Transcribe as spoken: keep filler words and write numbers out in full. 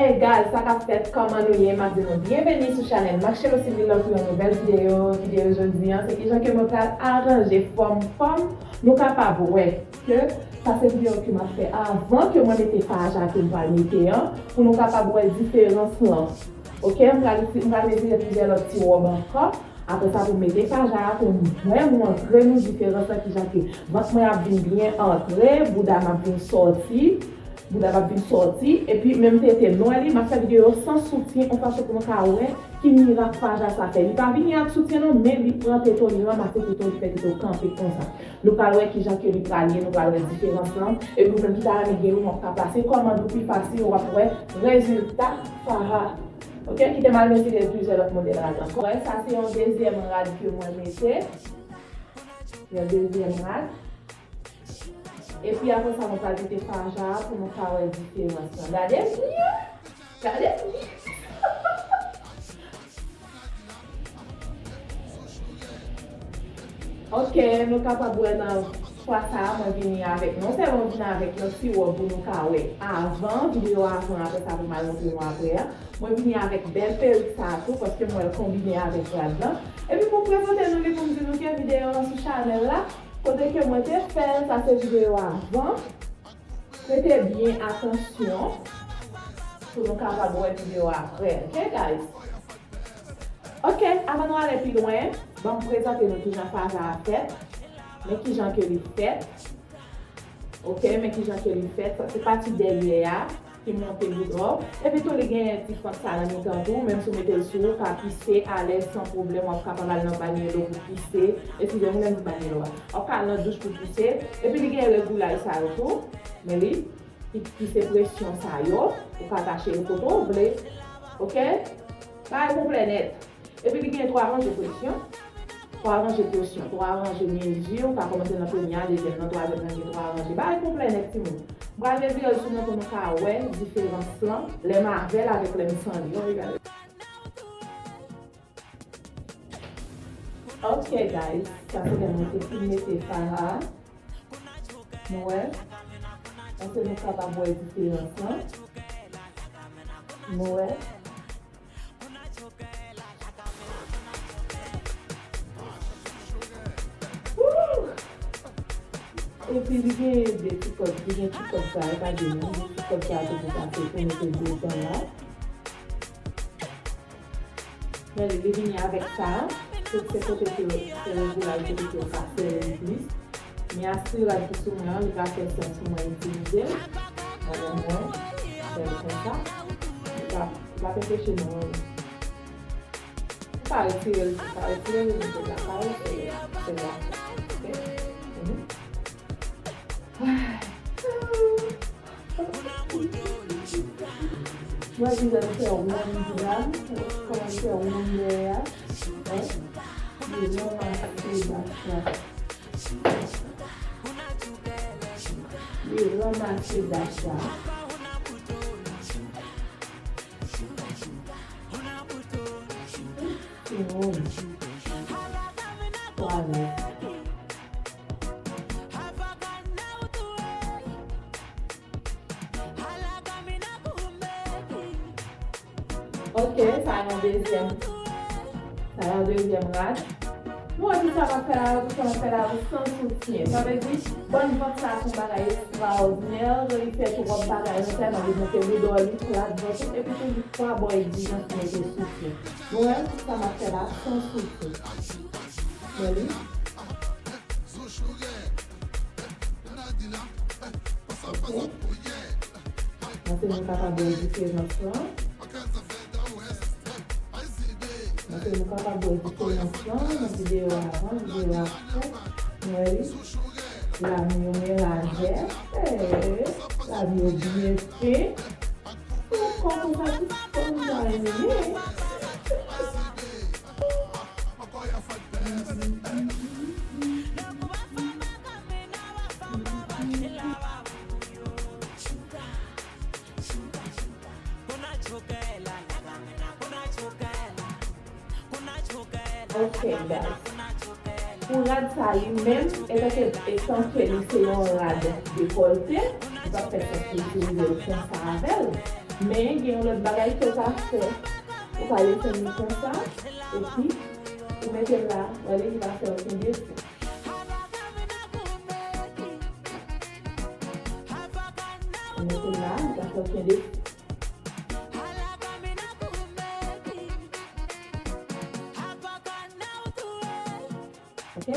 Hey guys, sa k ap fèt, kòman nou ye? M ap di nou byenveni sou chanèl Marcello Civil Love pou yon nouvèl videyo. Videyo jodi a, se kijan ke mwen pral aranje fòm, fòm nou kapab wè ke sa se videyo ke m ap fè avan ke mwen mete faj a ke m pral mete an, pou nou kapab wè diferans lan. Oke, m pral, m pral mezire plizyè lòt ti wòb ankò. Apre sa, pou m mete faj a, pou m wè, montre nou diferans lan, kijan ke vant mwen ap vin byen antre, bouda m ap vin sòti, bouda m ap vin sòti, epi menm tete m, nou wè li, m ap fè videyo san soutyen, yon fason pou nou ka wè ki mirak faj a sa fè. Li pa vini ak soutyen non, men li pran tete w, li ranmase tete w, li fè tete w kanpe konsa. Nou pral wè kijan ke li pral ye, nou pral wè diferans lan. Epi ou menm ki ta renmen gen yon, w ap ka pase kòmand ou pi fasil, w ap wè rezilta faj a. Oke, kite m al mezire plizyè lòt modèl rad ankò. Wè, sa se yon dezyèm rad ke mwen mete. Yon dezyèm rad. Epi apre sa, mwen pral mete faj a pou nou ka wè diferans lan. Gade byen! Gade byen! Oke, nou kapab wè nan fwa sa a, mwen vini avèk, non sèlman vini avèk yon ti wòb pou nou ka wè avan, videyo avan, apre sa pou m al montre nou apre a. Mwen vini avèk bèl perik sa a tou, paske mwen konbine avèk rad lan. Epi pou prezante nou li, pou m di nou ke videyo an sou chanèl la, kote ke mwen te fè l, sa se videyo avan. Prete byen atansyon pou nou kapab wè videyo a apre. Oke, guys? Oke, avan nou ale pi lwen, ban m prezante nou kijan faj a fèt, men kijan ke li fèt. Oke, men kijan ke li fèt. Sa se pati dèyè a ki monte bouda w. Epi tou, li genyen ti fant sa nan mitan tou. Menm si w mete l sou ou, w ka pise alèz san pwoblèm. W ap kapab al nan banyè dlo pou pise. Eskize m, lè m di banyè dlo a. W ap ka al nan douch pou pise. Epi li genyen regoulaj sa yo tou. Men li, ki, ki se presyon sa yo. Ou ka atache yo kote w vle. Oke? Bagay konplè nèt. Epi li gen twa ranje presyon. Twa ranje presyon. Twa ranje mezi. Ou ka kòmanse nan premye a, dezyèm nan, twazyèm nan, gen twa ranje. Bagay konplè nèt, timoun. M pral mezire l sou mwen pou nou ka wè diferans lan lè m avè l avèk lè m san li. Ann gade. Ok, guys. Sa se lè mwen te fin mete faj a. Nou wè? Èske nou kapab wè diferans lan? Nou wè? Woo! Epi li gen de ti kòd, li gen ti kòd sa, e pa de nou, ti kòd sa tou pou pase pou mete dedan la. Men li, li vini avèk sa, tout se kote ke, ke regoulaj kote ke yo ka sere li plis. Men a stirad ki sou mwen an, li pa fè sans pou mwen itilize l. Alò mwen fè l konsa. Li pa, li pa fè peche non. Ou ka retire l, ou ka retire l, ou mete l lakay ou, se, se la. Ok? Mhm. Mwen vin fè wonn dam, kòman fè wonn dèyè a. Hein? Li ranmase dach la. Li ranmase dach la. Ti moun. Twa nèf. Ok, sa yon dezyèm. Sa yon dezyèm rad. Nou wè tout sa m ap fè la, tout sa m ap fè la, san soutyen. Sa vle di, bann vant sa a se yon bagay ekstraòdinè, li fè twòp bagay, non sèlman li monte bouda w, li plat vant ou, epi tou li pa ba w egzijans pou mete soutyen. Nou wè, tout sa m ap fè la, san soutyen. Men li. Ok. Èske nou kapab wè diferans lan? Èske nou kapab wè diferans lan nan videyo avan, videyo apre? Nou wè li? Lam yo men lajè. Eh, lam yo byen fen. Ou konn konsa tout fanm ta renmen. Ok, guys. Pou rad sa li menm, etanke, etanke li se yon rad dekòlte, li pa fè sans pou itilize l konsa avè l. Men gen yon lòt bagay ke w ka fè. Ou ka desann li konsa, epi ou mete l la, gade li va fè okenn defen. Ou mete l la, li va fè okenn defen. Ok?